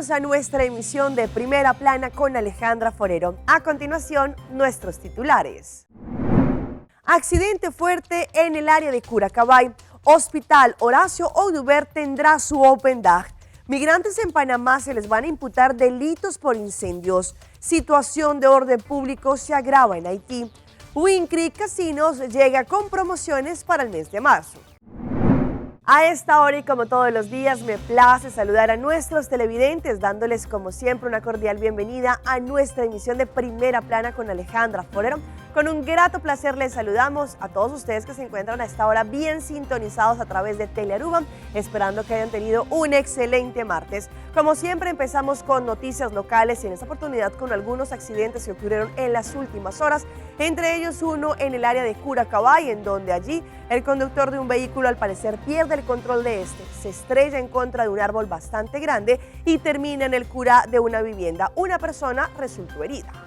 Bienvenidos a nuestra emisión de Primera Plana con Alejandra Forero. A continuación, nuestros titulares. Accidente fuerte en el área de Curacabay. Hospital Horacio Oduber tendrá su Open Dag. Migrantes en Panamá se les van a imputar delitos por incendios. Situación de orden público se agrava en Haití. Wind Creek Casinos llega con promociones para el mes de marzo. A esta hora y como todos los días me place saludar a nuestros televidentes dándoles como siempre una cordial bienvenida a nuestra emisión de Primera Plana con Alejandra Forero. Con un grato placer les saludamos a todos ustedes que se encuentran a esta hora bien sintonizados a través de Telearuba, esperando que hayan tenido un excelente martes. Como siempre empezamos con noticias locales y en esta oportunidad con algunos accidentes que ocurrieron en las últimas horas, entre ellos uno en el área de Curacabay, en donde allí el conductor de un vehículo al parecer pierde el control de este, se estrella en contra de un árbol bastante grande y termina en el cura de una vivienda. Una persona resultó herida.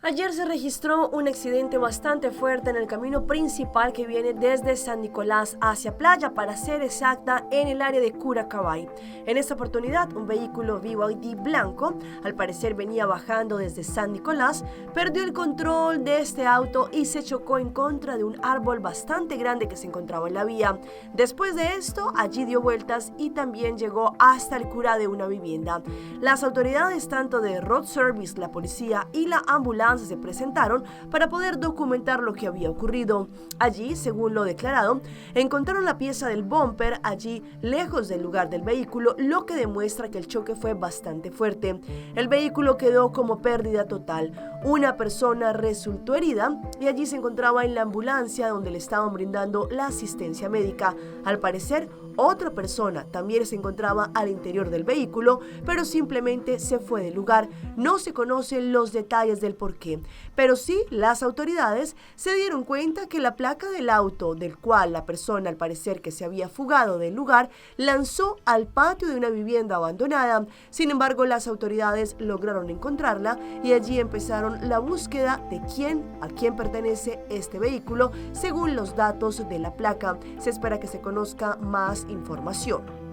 Ayer se registró un accidente bastante fuerte en el camino principal que viene desde San Nicolás hacia Playa, para ser exacta, en el área de Curacabay. En esta oportunidad, un vehículo BYD blanco, al parecer venía bajando desde San Nicolás, perdió el control de este auto y se chocó en contra de un árbol bastante grande que se encontraba en la vía. Después de esto, allí dio vueltas y también llegó hasta el cura de una vivienda. Las autoridades tanto de Road Service, la policía y la ambulancia se presentaron para poder documentar lo que había ocurrido. Allí, según lo declarado, encontraron la pieza del bumper allí lejos del lugar del vehículo, lo que demuestra que el choque fue bastante fuerte. El vehículo quedó como pérdida total. Una persona resultó herida y allí se encontraba en la ambulancia donde le estaban brindando la asistencia médica. Al parecer, otra persona también se encontraba al interior del vehículo, pero simplemente se fue del lugar. No se conocen los detalles del porqué, pero sí las autoridades se dieron cuenta que la placa del auto del cual la persona al parecer que se había fugado del lugar lanzó al patio de una vivienda abandonada. Sin embargo, las autoridades lograron encontrarla y allí empezaron la búsqueda de a quién pertenece este vehículo según los datos de la placa. Se espera que se conozca más información.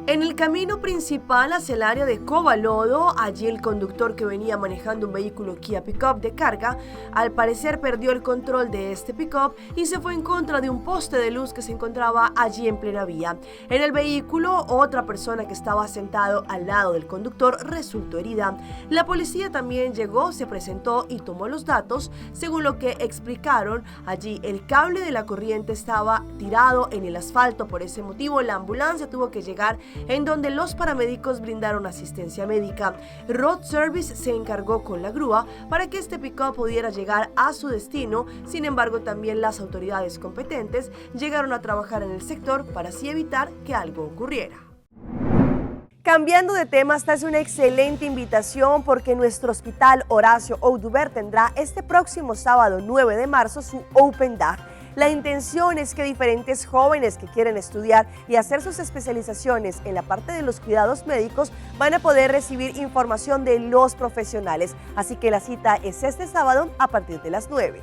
En el camino principal hacia el área de Cobalodo, allí el conductor que venía manejando un vehículo Kia Pickup de carga, al parecer perdió el control de este pickup y se fue en contra de un poste de luz que se encontraba allí en plena vía. En el vehículo, otra persona que estaba sentado al lado del conductor resultó herida. La policía también llegó, se presentó y tomó los datos. Según lo que explicaron, allí el cable de la corriente estaba tirado en el asfalto. Por ese motivo, la ambulancia tuvo que llegar en donde los paramédicos brindaron asistencia médica. Road Service se encargó con la grúa para que este pick-up pudiera llegar a su destino. Sin embargo, también las autoridades competentes llegaron a trabajar en el sector para así evitar que algo ocurriera. Cambiando de tema, esta es una excelente invitación porque nuestro hospital Horacio Oduber tendrá este próximo sábado 9 de marzo su Open Day. La intención es que diferentes jóvenes que quieren estudiar y hacer sus especializaciones en la parte de los cuidados médicos van a poder recibir información de los profesionales. Así que la cita es este sábado a partir de las 9.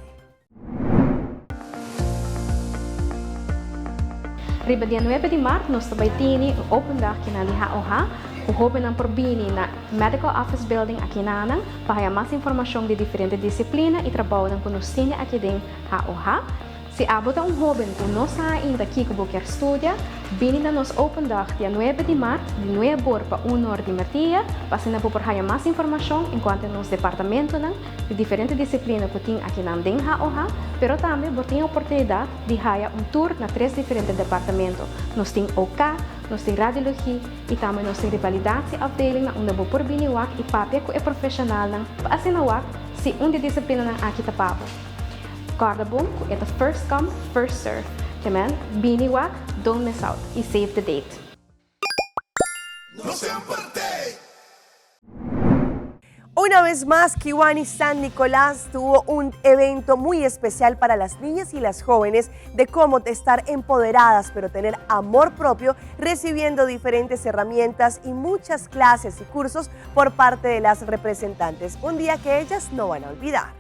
Riba dia 9 di maart nos ta bay tini un open dag aki na di HOH cu hobennan por bini na Medical Office Building aki na nan pa haya mas informacion di diferente disciplina y trabounan cu nos tini aki den HOH. Si abo ta un hoben cu no sa ainda kico bo kier studia, bini na nos open dag dia 9 di maart di 9 or pa 1 or di merdia pa asina bo por haya mas informacion encuanto nos departamentonan di diferente disciplina cu tin akinan den HOH, pero tambe bo tin e oportunidad di haya un tour na tres diferente departamento. Nos tin OK, nos tin Radiologie y tambe nos tin Revalidatie afdeling na unda bo por bini wak y papia cu e profesionalnan pa asina wak si un di disciplinanan aki ta pa bo. Corda bon cu e ta first come, first serve. Ke men, bini wak, don't miss out y save the date. No semper te. Una vez más, Kiwanis San Nicolás tuvo un evento muy especial para las niñas y las jóvenes de cómo estar empoderadas, pero tener amor propio, recibiendo diferentes herramientas y muchas clases y cursos por parte de las representantes. Un día que ellas no van a olvidar.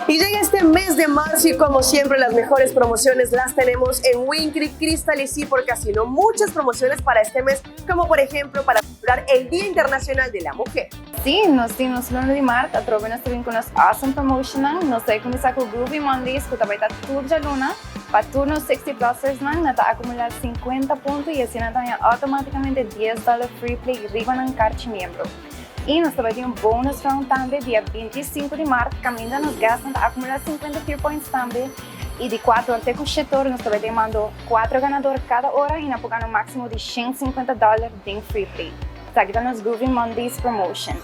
Y llega este mes de marzo y como siempre las mejores promociones las tenemos en Wind Creek Crystal y Seaport Casino. Muchas promociones para este mes, como por ejemplo para celebrar el Día Internacional de la Mujer. Sí, nos tin nos luna di mart, atrobe nos ta bin cu nos awesome promotionnan. Nos ta cuminsa cu Groovy Mondays cu ta bay ta tur djaluna. Pa tur nos 60 plusers nan, nan ta acumula 50 punto y asina nan ta haña automaticamente 10 dollar free play riba nan carchi miembro. Y nos ta bay tin un bonus round tambe dia 25 di mart caminda nos guestnan ta acumula 50 tier points tambe y di 4 or te cu 7 or nos ta bay tin mando 4 ganador cada ora y nan por gana un maximo di 150 dollar den free play. Esaki ta nos Groovy Mondays promotion.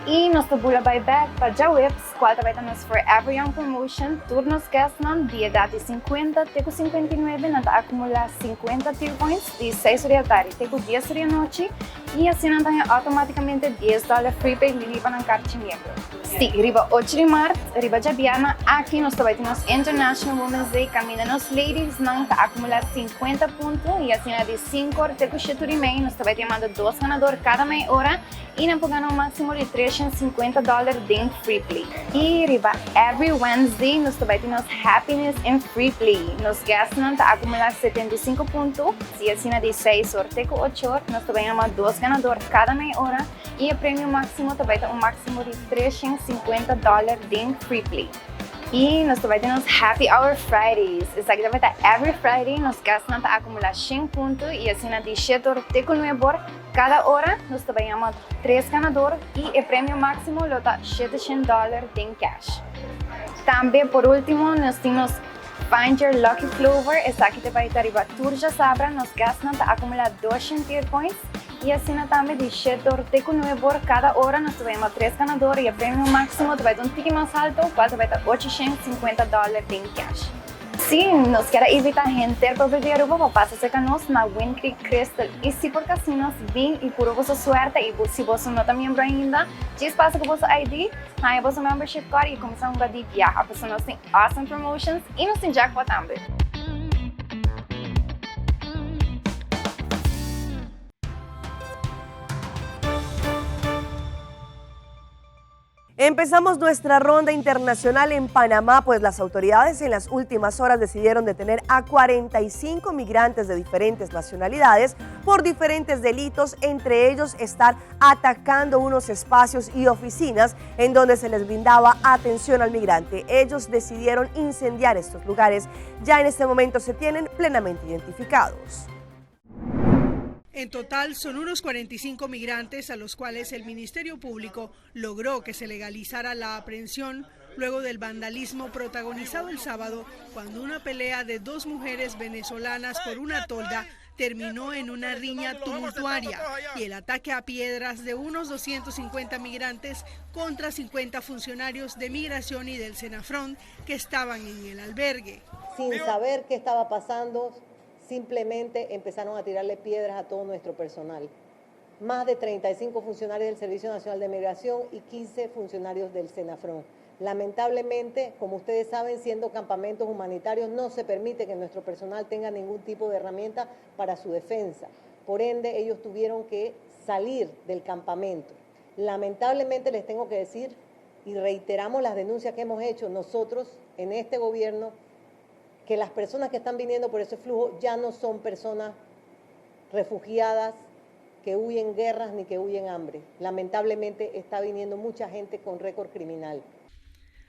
Y nos ta bula bay bek pa djaweps cual ta bay ta nos Forever Young promotion. Tur nos guestnan di edad di 50 te cu 59 nan ta acumula 50 tier points di 6 or di atardi te cu 10 or di anochi y asina nan ta haña automaticamente 10 dollar free pay riba nan carchi miembro. Si, riba 8 di mart, riba djabièrnè aki nos ta bay tin nos International Women's Day caminda nos ladiesnan ta acumula 50 punto y asina di 5 or te cu 7 or y mei nos ta bay tin manda dos ganador cada mei ora y nan por gana un maximo di 350 dollar den free play. Y riba every Wednesday nos ta bay tin nos Happiness in Free Play. Nos guestnan ta acumula 75 punto y asina di 6 or te cu 8 or nos ta bay yama dos ganador cada mei ora y e premio maximo ta bay ta un maximo di 350 dollar den free play. Y nos ta bay tin nos Happy Hour Fridays. Esaki ta bay ta every Friday nos guestnan ta acumula 100 punto y asina di 7 or te cu 9 or cada ora nos ta bay yama tres ganador y e premio maximo lo ta 700 dollar den cash. Tambe por ultimo nos tin nos Find Your Lucky Clover, esaki ta bay ta riba tur djasabra, nos guestnan ta acumula 200 tier points y asina tambe di 7 or te cu 9 or cada ora nos ta bay yama tres ganador y e premio maximo ta bay ta un tiki mas alto cual ta bay ta 850 dollar den cash. Sí, nos kier a invita henter pueblo di Aruba pa pasa cerca nos na Wind Creek Crystal y Seaport Casinos bin y puro boso suerte y si boso no ta miembro ainda djis pasa cu boso ID, haña boso membership card y cuminsa hunga di biaha pasobra nos tin awesome promotions y nos tin jackpot tambe. Empezamos nuestra ronda internacional en Panamá, pues las autoridades en las últimas horas decidieron detener a 45 migrantes de diferentes nacionalidades por diferentes delitos, entre ellos estar atacando unos espacios y oficinas en donde se les brindaba atención al migrante. Ellos decidieron incendiar estos lugares. Ya en este momento se tienen plenamente identificados. En total son unos 45 migrantes a los cuales el Ministerio Público logró que se legalizara la aprehensión luego del vandalismo protagonizado el sábado cuando una pelea de dos mujeres venezolanas por una tolda terminó en una riña tumultuaria y el ataque a piedras de unos 250 migrantes contra 50 funcionarios de migración y del Senafront que estaban en el albergue. Sin saber qué estaba pasando, simplemente empezaron a tirarle piedras a todo nuestro personal. Más de 35 funcionarios del Servicio Nacional de Migración y 15 funcionarios del Senafront. Lamentablemente, como ustedes saben, siendo campamentos humanitarios, no se permite que nuestro personal tenga ningún tipo de herramienta para su defensa. Por ende, ellos tuvieron que salir del campamento. Lamentablemente les tengo que decir, y reiteramos las denuncias que hemos hecho nosotros en este gobierno, que las personas que están viniendo por ese flujo ya no son personas refugiadas que huyen guerras ni que huyen hambre. Lamentablemente está viniendo mucha gente con récord criminal.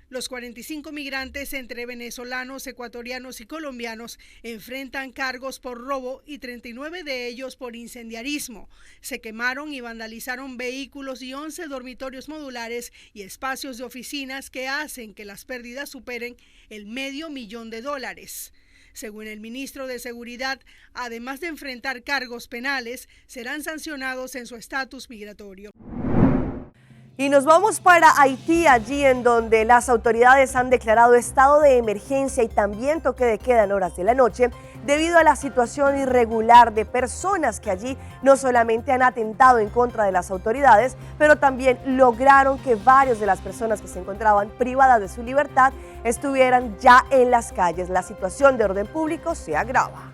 Los 45 migrantes entre venezolanos, ecuatorianos y colombianos enfrentan cargos por robo y 39 de ellos por incendiarismo. Se quemaron y vandalizaron vehículos y 11 dormitorios modulares y espacios de oficinas que hacen que las pérdidas superen el medio millón de dólares. Según el ministro de Seguridad, además de enfrentar cargos penales, serán sancionados en su estatus migratorio. Y nos vamos para Haití, allí en donde las autoridades han declarado estado de emergencia y también toque de queda en horas de la noche, debido a la situación irregular de personas que allí no solamente han atentado en contra de las autoridades, pero también lograron que varios de las personas que se encontraban privadas de su libertad estuvieran ya en las calles. La situación de orden público se agrava.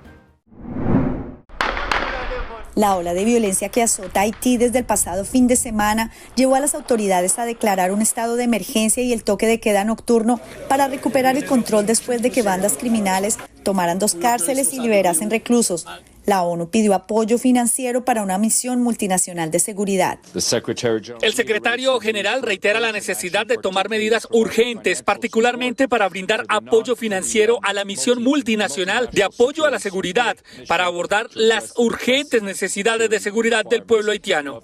La ola de violencia que azota Haití desde el pasado fin de semana llevó a las autoridades a declarar un estado de emergencia y el toque de queda nocturno para recuperar el control después de que bandas criminales tomaran dos cárceles y liberasen reclusos. La ONU pidió apoyo financiero para una misión multinacional de seguridad. El secretario general reitera la necesidad de tomar medidas urgentes, particularmente para brindar apoyo financiero a la misión multinacional de apoyo a la seguridad, para abordar las urgentes necesidades de seguridad del pueblo haitiano.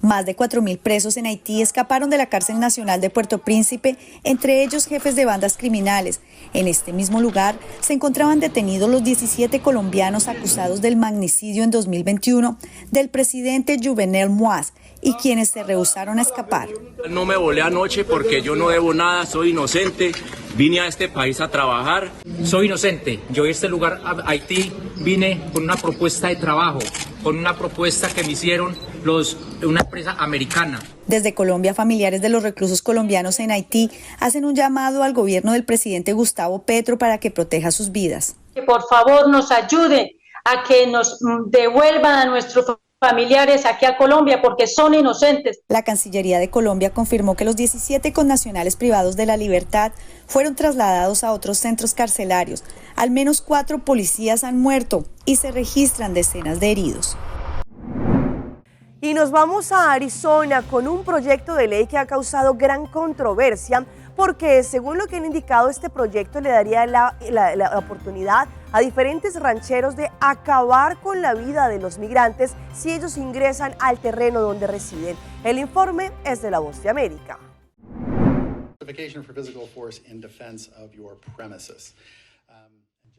Más de 4.000 presos en Haití escaparon de la cárcel nacional de Puerto Príncipe, entre ellos jefes de bandas criminales. En este mismo lugar se encontraban detenidos los 17 colombianos acusados del magnicidio en 2021 del presidente Juvenel Moaz y quienes se rehusaron a escapar. No me volé anoche porque yo no debo nada, soy inocente, vine a este país a trabajar. Soy inocente, yo a este lugar, a Haití, vine con una propuesta de trabajo, con una propuesta que me hicieron los, una empresa americana. Desde Colombia, familiares de los reclusos colombianos en Haití hacen un llamado al gobierno del presidente Gustavo Petro para que proteja sus vidas. Que por favor nos ayuden a que nos devuelvan a nuestros familiares aquí a Colombia porque son inocentes. La Cancillería de Colombia confirmó que los 17 connacionales privados de la libertad fueron trasladados a otros centros carcelarios. Al menos cuatro policías han muerto y se registran decenas de heridos. Y nos vamos a Arizona con un proyecto de ley que ha causado gran controversia porque según lo que han indicado, este proyecto le daría la, la, oportunidad a diferentes rancheros de acabar con la vida de los migrantes si ellos ingresan al terreno donde residen. El informe es de La Voz de América.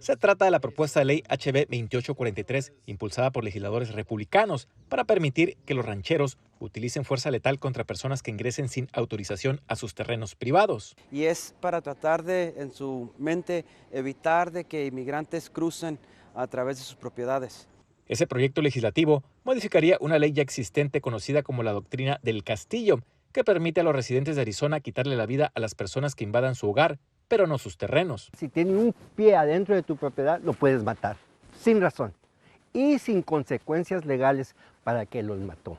Se trata de la propuesta de ley HB 2843, impulsada por legisladores republicanos, para permitir que los rancheros utilicen fuerza letal contra personas que ingresen sin autorización a sus terrenos privados. Y es para tratar de, en su mente, evitar de que inmigrantes crucen a través de sus propiedades. Ese proyecto legislativo modificaría una ley ya existente conocida como la doctrina del castillo, que permite a los residentes de Arizona quitarle la vida a las personas que invadan su hogar pero no sus terrenos. Si tiene un pie adentro de tu propiedad, lo puedes matar, sin razón y sin consecuencias legales para que los mató.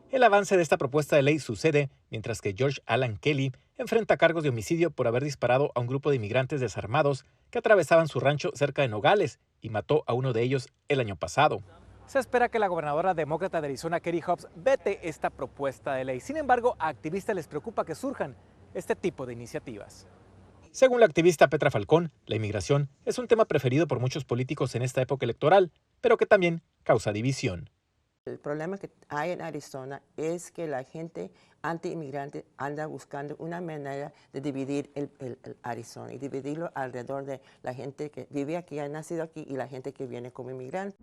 El avance de esta propuesta de ley sucede mientras que George Alan Kelly enfrenta cargos de homicidio por haber disparado a un grupo de inmigrantes desarmados que atravesaban su rancho cerca de Nogales y mató a uno de ellos el año pasado. Se espera que la gobernadora demócrata de Arizona, Kerry Hobbs, vete esta propuesta de ley. Sin embargo, a activistas les preocupa que surjan este tipo de iniciativas. Según la activista Petra Falcón, la inmigración es un tema preferido por muchos políticos en esta época electoral, pero que también causa división. El problema que hay en Arizona es que la gente anti-inmigrante anda buscando una manera de dividir el, el, Arizona y dividirlo alrededor de la gente que vive aquí, ha nacido aquí y la gente que viene como inmigrante.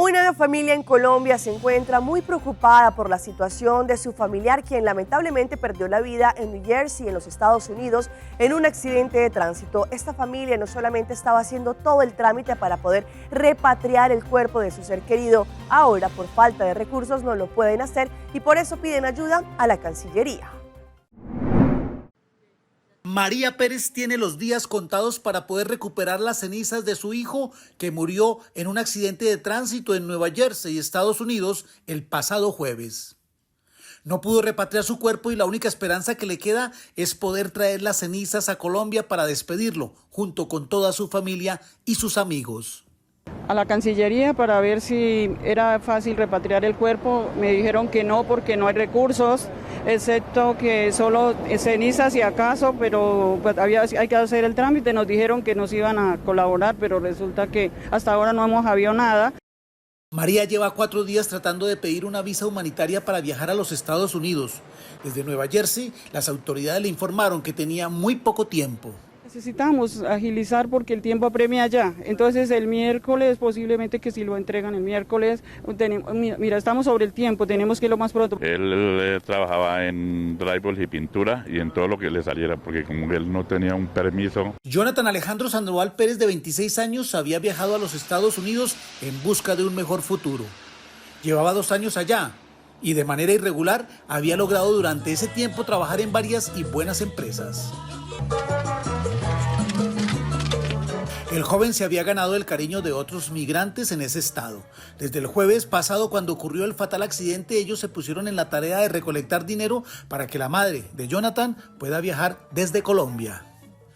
Una familia en Colombia se encuentra muy preocupada por la situación de su familiar, quien lamentablemente perdió la vida en New Jersey, en los Estados Unidos, en un accidente de tránsito. Esta familia no solamente estaba haciendo todo el trámite para poder repatriar el cuerpo de su ser querido, ahora por falta de recursos no lo pueden hacer y por eso piden ayuda a la Cancillería. María Pérez tiene los días contados para poder recuperar las cenizas de su hijo que murió en un accidente de tránsito en Nueva Jersey, Estados Unidos, el pasado jueves. No pudo repatriar su cuerpo y la única esperanza que le queda es poder traer las cenizas a Colombia para despedirlo, junto con toda su familia y sus amigos. A la Cancillería para ver si era fácil repatriar el cuerpo. Me dijeron que no porque no hay recursos, excepto que solo cenizas si acaso, pero pues, había, hay que hacer el trámite. Nos dijeron que nos iban a colaborar, pero resulta que hasta ahora no hemos habido nada. María lleva cuatro días tratando de pedir una visa humanitaria para viajar a los Estados Unidos. Desde Nueva Jersey, las autoridades le informaron que tenía muy poco tiempo. Necesitamos agilizar porque el tiempo apremia ya. Entonces el miércoles, posiblemente que si lo entregan el miércoles, tenemos, mira, estamos sobre el tiempo, tenemos que ir lo más pronto. Él, eh, trabajaba en drywall y pintura y en todo lo que le saliera, porque como él no tenía un permiso. Jonathan Alejandro Sandoval Pérez, de 26 años, había viajado a los Estados Unidos en busca de un mejor futuro. Llevaba dos años allá y de manera irregular había logrado durante ese tiempo trabajar en varias y buenas empresas. El joven se había ganado el cariño de otros migrantes en ese estado. Desde el jueves pasado, cuando ocurrió el fatal accidente, ellos se pusieron en la tarea de recolectar dinero para que la madre de Jonathan pueda viajar desde Colombia.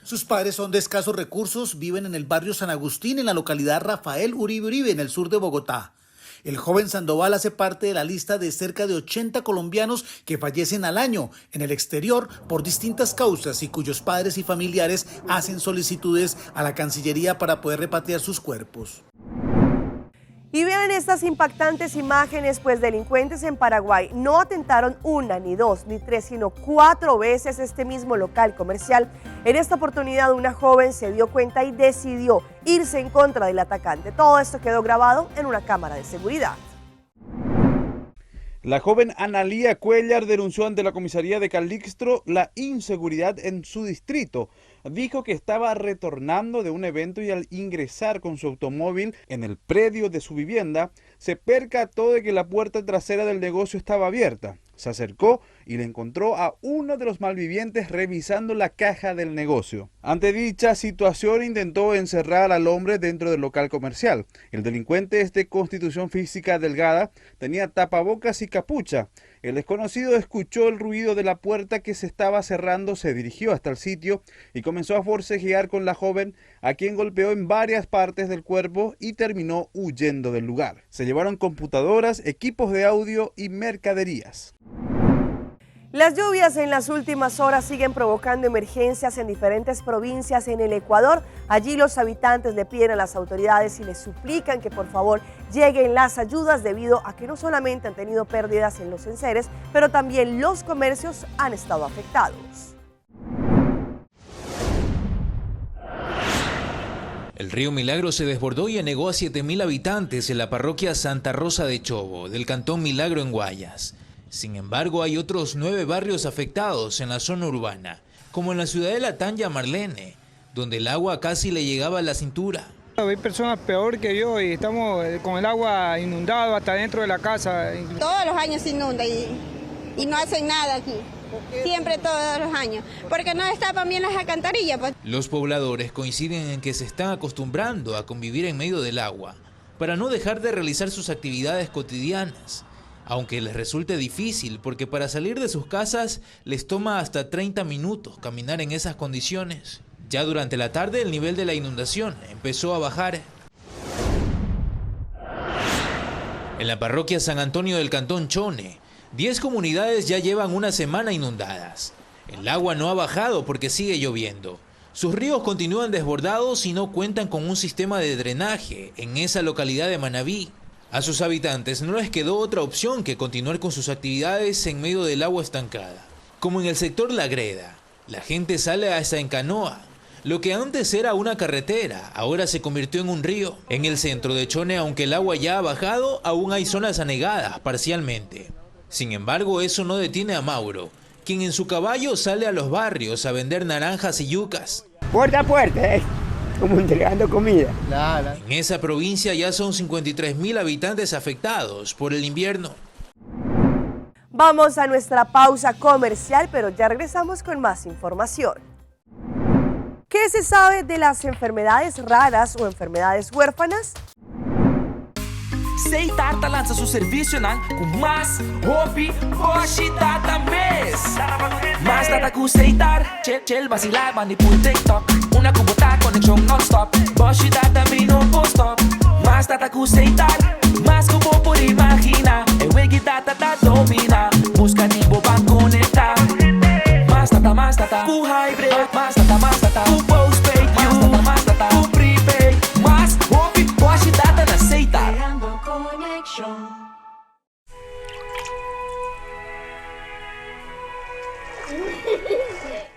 Sus padres son de escasos recursos, viven en el barrio San Agustín, en la localidad Rafael Uribe Uribe, en el sur de Bogotá. El joven Sandoval hace parte de la lista de cerca de 80 colombianos que fallecen al año en el exterior por distintas causas y cuyos padres y familiares hacen solicitudes a la Cancillería para poder repatriar sus cuerpos. Y vean estas impactantes imágenes, pues delincuentes en Paraguay no atentaron una, ni dos, ni tres, sino cuatro veces este mismo local comercial. En esta oportunidad una joven se dio cuenta y decidió irse en contra del atacante. Todo esto quedó grabado en una cámara de seguridad. La joven Analía Cuellar denunció ante la comisaría de Calixtro la inseguridad en su distrito. Dijo que estaba retornando de un evento y al ingresar con su automóvil en el predio de su vivienda, se percató de que la puerta trasera del negocio estaba abierta. Se acercó y le encontró a uno de los malvivientes revisando la caja del negocio. Ante dicha situación intentó encerrar al hombre dentro del local comercial. El delincuente es de constitución física delgada, tenía tapabocas y capucha. El desconocido escuchó el ruido de la puerta que se estaba cerrando, se dirigió hasta el sitio y comenzó a forcejear con la joven, a quien golpeó en varias partes del cuerpo y terminó huyendo del lugar. Se llevaron computadoras, equipos de audio y mercaderías. Las lluvias en las últimas horas siguen provocando emergencias en diferentes provincias en el Ecuador. Allí los habitantes le piden a las autoridades y les suplican que por favor lleguen las ayudas debido a que no solamente han tenido pérdidas en los enseres, pero también los comercios han estado afectados. El río Milagro se desbordó y anegó a 7.000 habitantes en la parroquia Santa Rosa de Chobo, del cantón Milagro en Guayas. Sin embargo, hay otros 9 barrios afectados en la zona urbana, como en la ciudadela Tanya Marlene, donde el agua casi le llegaba a la cintura. Hay personas peor que yo y estamos con el agua inundado hasta dentro de la casa. Todos los años se inunda y no hacen nada aquí. Siempre todos los años, porque no destapan bien las alcantarillas. Pues. Los pobladores coinciden en que se están acostumbrando a convivir en medio del agua para no dejar de realizar sus actividades cotidianas, aunque les resulte difícil porque para salir de sus casas les toma hasta 30 minutos caminar en esas condiciones. Ya durante la tarde el nivel de la inundación empezó a bajar. En la parroquia San Antonio del Cantón Chone, 10 comunidades ya llevan una semana inundadas. El agua no ha bajado porque sigue lloviendo. Sus ríos continúan desbordados y no cuentan con un sistema de drenaje en esa localidad de Manabí. A sus habitantes no les quedó otra opción que continuar con sus actividades en medio del agua estancada. Como en el sector La Greda, la gente sale hasta en canoa. Lo que antes era una carretera, ahora se convirtió en un río. En el centro de Chone, aunque el agua ya ha bajado, aún hay zonas anegadas parcialmente. Sin embargo, eso no detiene a Mauro, quien en su caballo sale a los barrios a vender naranjas y yucas. Puerta a puerta, como entregando comida. En esa provincia ya son 53.000 habitantes afectados por el invierno. Vamos a nuestra pausa comercial, pero ya regresamos con más información. ¿Qué se sabe de las enfermedades raras o enfermedades huérfanas? Setar ta lansa su servicionan ku mas hopi boshi data mes. Mas data ku Setar, chill chill vasilá banda di TikTok. Unda ku bo ta konekshon non-stop. Boshi data mi no por stop. Mas data ku Setar, mas ku bo por imaginá. E wegi data ta dominá. Buska di bo ban konektá. Mas data, mas data, ku hybrid. Mas data, mas data, ku postpaid. Mas data, mas data, ku prepaid. Mas hopi boshi data na Setar. Creando conexión.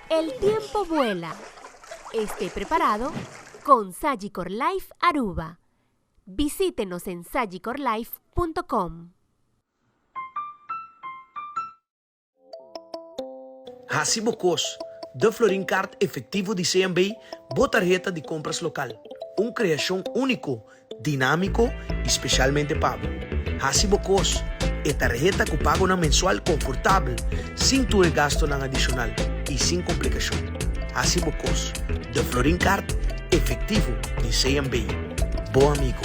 El tiempo vuela. Esté preparado con Sagicor Life Aruba. Visítenos en sagicorlife.com. Hasi bo kos, De Florin Card efectivo di CMB, bo tarheta di compras local. Un creacion unico, dinamico y specialmente pa bo. Hasi bo kos, e tarheta cu pagonan mensual confortabel, sin tur e gastonan adicional y sin complicacion. Hasi bo kos, De Florin Card. efektivo di CMB. Bo amigo.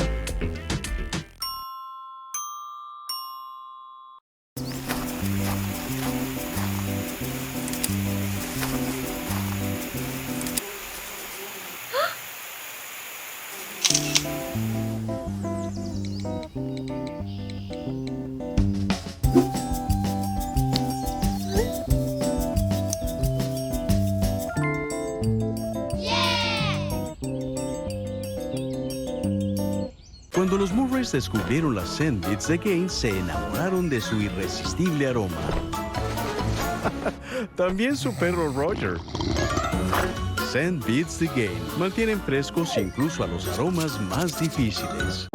Cuando los Murrays descubrieron las Sandwich de Gain, se enamoraron de su irresistible aroma. También su perro Roger. Sand Beats the Game mantienen frescos incluso a los aromas más difíciles.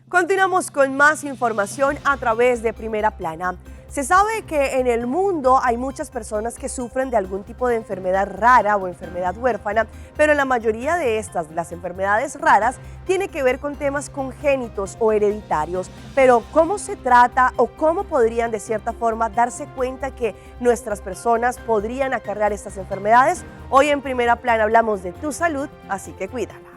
Continuamos con más información a través de Primera Plana. Se sabe que en el mundo hay muchas personas que sufren de algún tipo de enfermedad rara o enfermedad huérfana, pero la mayoría de estas, las enfermedades raras, tiene que ver con temas congénitos o hereditarios. Pero ¿cómo se trata o cómo podrían de cierta forma darse cuenta que nuestras personas podrían acarrear estas enfermedades? Hoy en Primera Plana hablamos de tu salud, así que cuídala.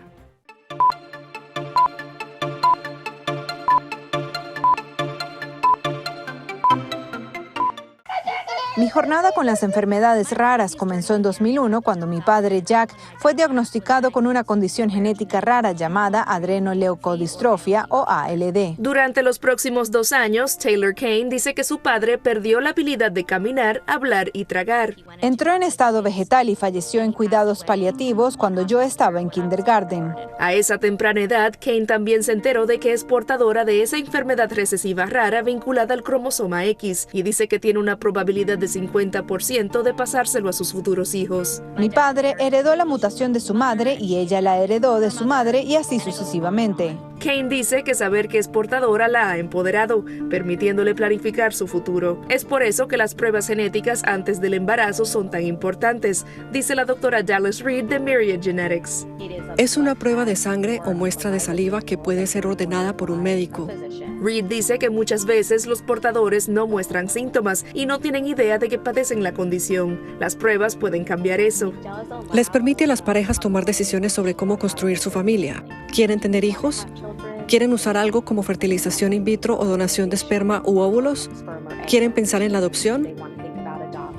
Mi jornada con las enfermedades raras comenzó en 2001 cuando mi padre Jack fue diagnosticado con una condición genética rara llamada adrenoleucodistrofia o ALD. Durante los próximos dos años, Taylor Kane dice que su padre perdió la habilidad de caminar, hablar y tragar. Entró en estado vegetal y falleció en cuidados paliativos cuando yo estaba en kindergarten. A esa temprana edad, Kane también se enteró de que es portadora de esa enfermedad recesiva rara vinculada al cromosoma X y dice que tiene una probabilidad de 50% de pasárselo a sus futuros hijos. Mi padre heredó la mutación de su madre y ella la heredó de su madre y así sucesivamente. Kane dice que saber que es portadora la ha empoderado, permitiéndole planificar su futuro. Es por eso que las pruebas genéticas antes del embarazo son tan importantes, dice la doctora Dallas Reed de Myriad Genetics. Es una prueba de sangre o muestra de saliva que puede ser ordenada por un médico. Reed dice que muchas veces los portadores no muestran síntomas y no tienen idea de que padecen la condición. Las pruebas pueden cambiar eso. Les permite a las parejas tomar decisiones sobre cómo construir su familia. ¿Quieren tener hijos? ¿Quieren usar algo como fertilización in vitro o donación de esperma u óvulos? ¿Quieren pensar en la adopción?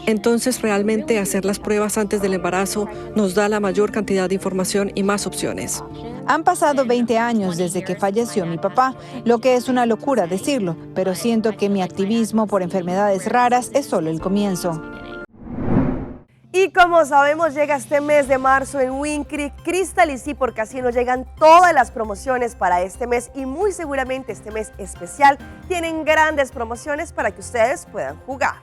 Entonces realmente hacer las pruebas antes del embarazo nos da la mayor cantidad de información y más opciones. Han pasado 20 años desde que falleció mi papá, lo que es una locura decirlo, pero siento que mi activismo por enfermedades raras es solo el comienzo. Y como sabemos, llega este mes de marzo en Wind Creek, Crystal y sí por Casino llegan todas las promociones para este mes y muy seguramente este mes especial tienen grandes promociones para que ustedes puedan jugar.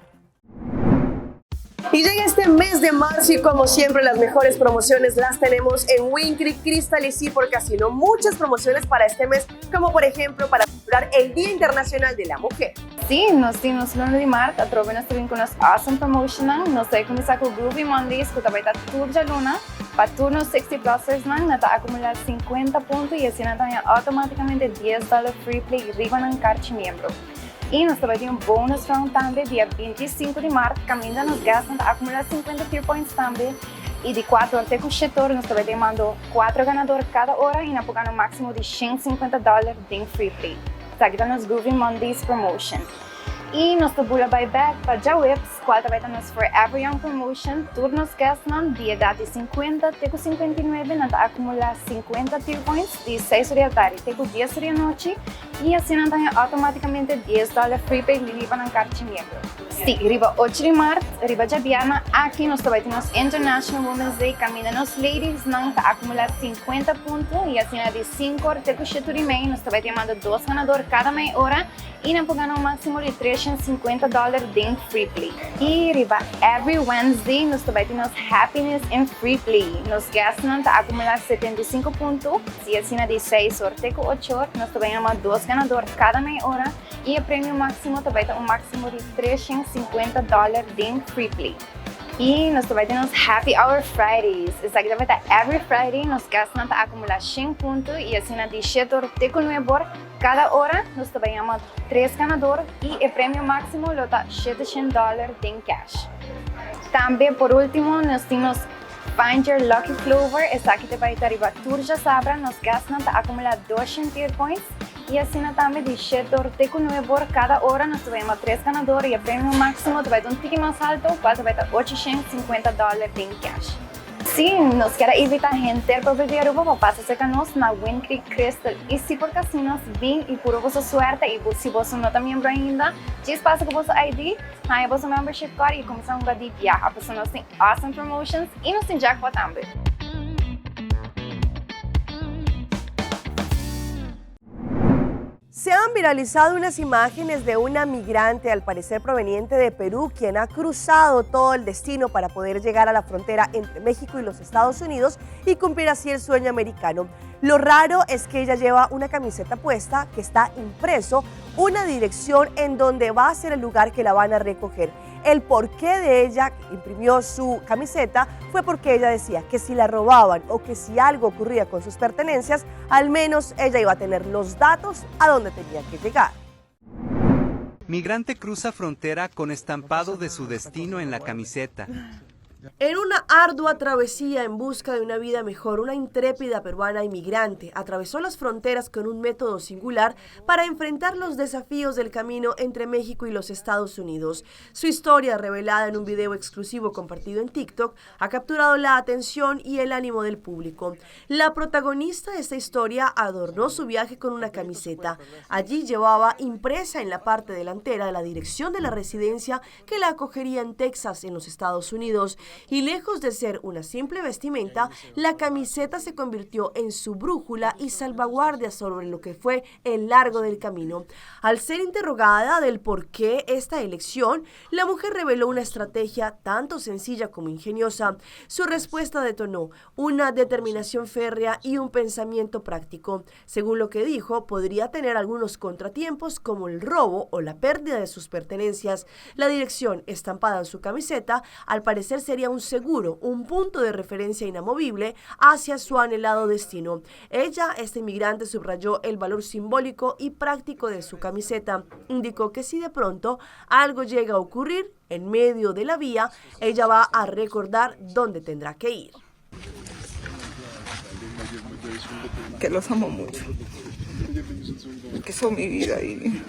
Y llega este mes de marzo y como siempre las mejores promociones las tenemos en Wind Creek, Crystal y sí por Casino. Muchas promociones para este mes, como por ejemplo para celebrar el Día Internacional de la Mujer. Sí, nos tin nos luna di maart, atrobe nos ta bin cu nos awesome promotionnan. Nos ta cuminsa cu Groovy Mondays cu ta bay ta tur djaluna. Pa tur nos 60 plusers nan, nan ta acumula 50 punto y asina nan ta haña automaticamente 10 dollar free play riba nan carchi miembro. Y nos ta bay tin un bonus round tambe dia 25 di maart caminda nos guests nan ta acumula 50 tier points tambe y di 4 or te cu 7 or nos ta bay tin mando 4 ganador cada ora y nan por gana un maximo di 150 dollar den free play. Esaki ta nos Groovy Mondays promotion. Y nos ta bula bay bek pa djaweps cual ta bay ta nos Forever Young promotion. Tur nos guestnan di edad di 50 te cu 59 nan ta acumula 50 tier points di 6 or di atardi te cu 10 or di anochi y asina nan ta haña automaticamente 10 dollar free pay libi pa nan carchi miembro. Sí, riba ocho di mart, riba djabièrnè aki nos ta bai tin nos International Women's Day kaminda nos ladiesnan ta akumulá sinkuenta punto i asina di sinku or te ku shetu di mei nos ta bai tin manda dos ganador kada mei ora i nan por gana un máksimo di treshen sinkuenta dòler den Free Play. I riba every Wednesday nos ta bai tin nos Happiness in Free Play. Nos guestnan ta akumulá 75 punto i asina di seis or te ku ocho or nos ta bai yama dos ganador kada mei ora i e premio máksimo ta bai ta un máksimo di 350 dòler den Free Play. I nos ta bai tin nos Happy Hour Fridays. Esaki ta bai ta every Friday nos guestnan ta akumulá shen punto i asina di shete or te ku nuebe or Kada ora nos ta bai yama tres ganador y e premio maximo lo ta 700 dollar den cash. Tambe por ultimo nos tin nos Find Your Lucky Clover, esaki ta bai ta riba tur djasabra, nos guestnan ta acumula 200 tier points y asina tambe di shete or te cu nuebe or kada ora nos ta bai yama tres ganador y e premio maximo ta bai ta un tiki mas alto cual ta bai ta 850 dollar den cash. Sí, nos kier a invita henter pueblo di Aruba pa pasa cerca nos na Wind Creek Crystal y si por casinos bin y puro boso suerte y si boso no ta miembro ainda, djis pasa cu boso ID, haña boso membership card y cuminsa hunga di biaha pasobra nos tin awesome promotions y nos tin jackpot tambe. Se han viralizado unas imágenes de una migrante, al parecer proveniente de Perú, quien ha cruzado todo el destino para poder llegar a la frontera entre México y los Estados Unidos y cumplir así el sueño americano. Lo raro es que ella lleva una camiseta puesta que está impreso una dirección en donde va a ser el lugar que la van a recoger. El porqué de ella imprimió su camiseta fue porque ella decía que si la robaban o que si algo ocurría con sus pertenencias, al menos ella iba a tener los datos a donde tenía que llegar. Migrante cruza frontera con estampado de su destino en la camiseta. En una ardua travesía en busca de una vida mejor, una intrépida peruana inmigrante atravesó las fronteras con un método singular para enfrentar los desafíos del camino entre México y los Estados Unidos. Su historia, revelada en un video exclusivo compartido en TikTok, ha capturado la atención y el ánimo del público. La protagonista de esta historia adornó su viaje con una camiseta. Allí llevaba impresa en la parte delantera de la dirección de la residencia que la acogería en Texas, en los Estados Unidos. Y lejos de ser una simple vestimenta, la camiseta se convirtió en su brújula y salvaguardia sobre lo que fue el largo del camino. Al ser interrogada del por qué esta elección, la mujer reveló una estrategia tanto sencilla como ingeniosa. Su respuesta detonó una determinación férrea y un pensamiento práctico. Según lo que dijo, podría tener algunos contratiempos como el robo o la pérdida de sus pertenencias. La dirección estampada en su camiseta, al parecer sería un seguro, un punto de referencia inamovible hacia su anhelado destino. Ella, esta inmigrante, subrayó el valor simbólico y práctico de su camiseta. Indicó que si de pronto algo llega a ocurrir en medio de la vía, ella va a recordar dónde tendrá que ir. Que los amo mucho, que son mi vida y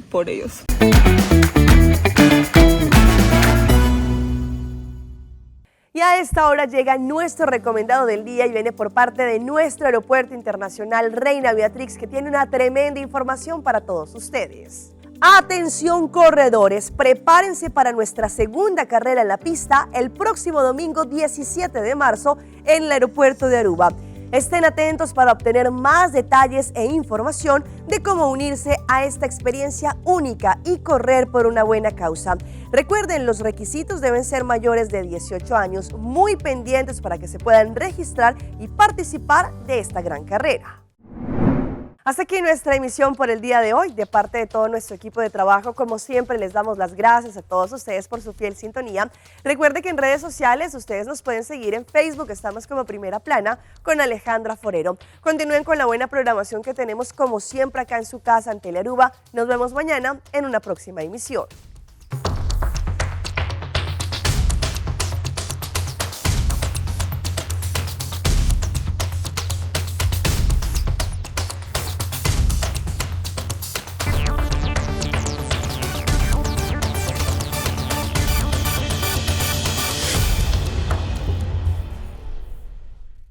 por ellos. Y a esta hora llega nuestro recomendado del día y viene por parte de nuestro Aeropuerto Internacional Reina Beatrix, que tiene una tremenda información para todos ustedes. Atención corredores, prepárense para nuestra segunda carrera en la pista el próximo domingo 17 de marzo en el aeropuerto de Aruba. Estén atentos para obtener más detalles e información de cómo unirse a esta experiencia única y correr por una buena causa. Recuerden, los requisitos deben ser mayores de 18 años, muy pendientes para que se puedan registrar y participar de esta gran carrera. Hasta aquí nuestra emisión por el día de hoy. De parte de todo nuestro equipo de trabajo, como siempre, les damos las gracias a todos ustedes por su fiel sintonía. Recuerde que en redes sociales ustedes nos pueden seguir en Facebook, estamos como Primera Plana con Alejandra Forero. Continúen con la buena programación que tenemos como siempre acá en su casa en Telearuba. Nos vemos mañana en una próxima emisión.